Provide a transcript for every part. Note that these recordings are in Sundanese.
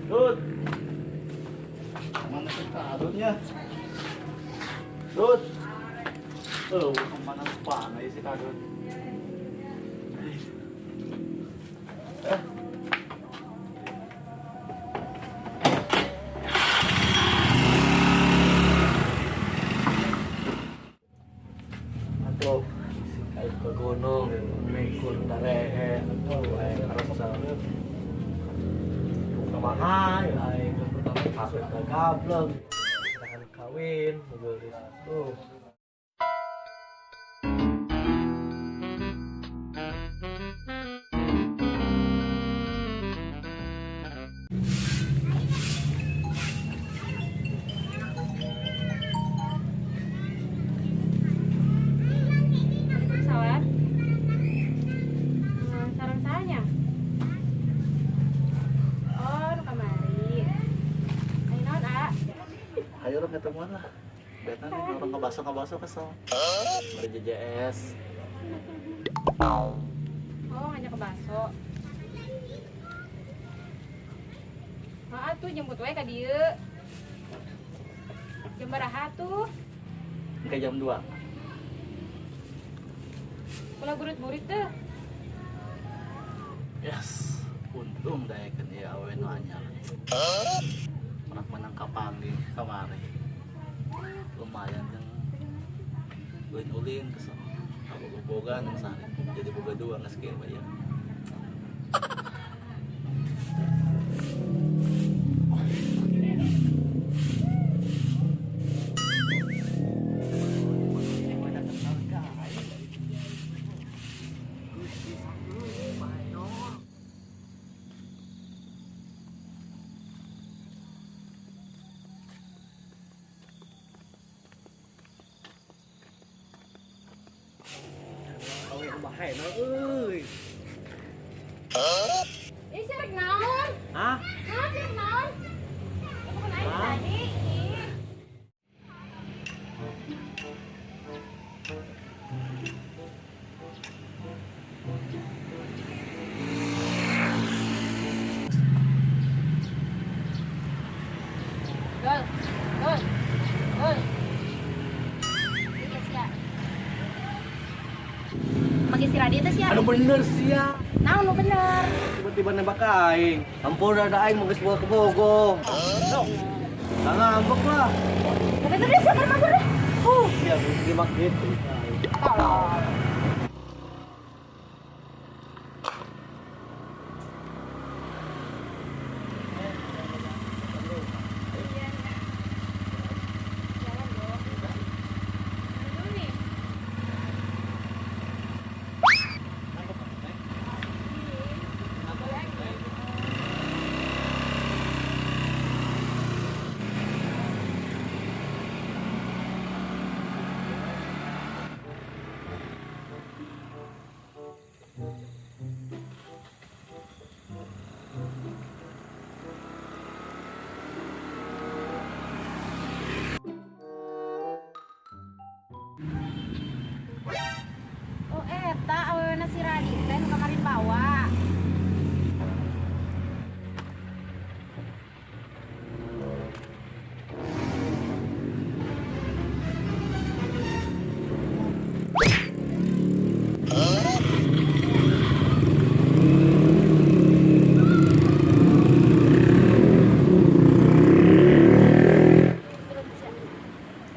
Dut. Mana sih kadutnya? Dut. Oh, kemana panai sih kadut? Aduh, ayo ke gunung, mikul tarehe, aduh, ayo harus kumaha, ayo ke pertama ke gableng, tahan kawin, mobil tuh. Pesawat. Sarang sahanya. Oh, nu kamari. Ayo naon, A? Ayo orang ketemuan lah. Beta nih orang ngebaso-ngebaso kesel. Mari JJS. Oh, ngajak ke baso. Heeh tuh jemput we ka dieu. Jam baraha tuh? Engke jam 2. Ulah burit-burit teh. Yes, untung daekeun ieu awewe nu anyar. Menak menang kapanggih kamari. Lumayan jeung ulin-ulin kesel. Kaboga-boga nang sare. Jadi boga dua geus kieu bae. Bahaya no euy. Ih, sia rek naon? Hah? Naon sia rek naon? Bukan aing tadi. Ih. Gol. Gol. Gol. Iya sia. Magi si Radi teh sia. Aduh bener sia. Naon nu bener? Tiba-tiba nembak ka aing. Ampun ada aing mau geus bawa ke Bogor. Sok. Ngambek lah. Tapi tadi sia keur mabur deh. Ya gimana gitu. Tolong. Jalan dong. Dulu nih. Oh, eta awewena si Radi teh nu kamarin bawa.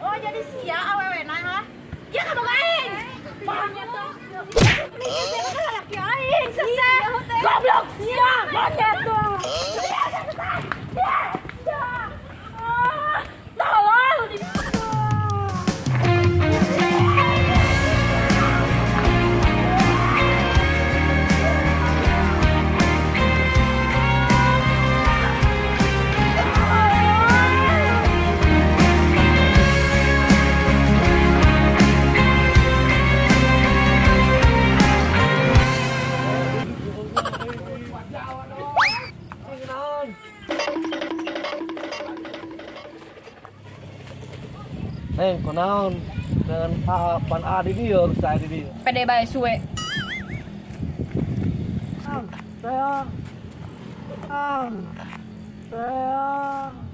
Oh, jadi sia awewena ha? Ya kaboga aing. Goblok sia, monyet tuh. Tolol. Neng, kunaon dengan pan adi dia, saya di dia. Pede bae suwe. Saya. Sayang.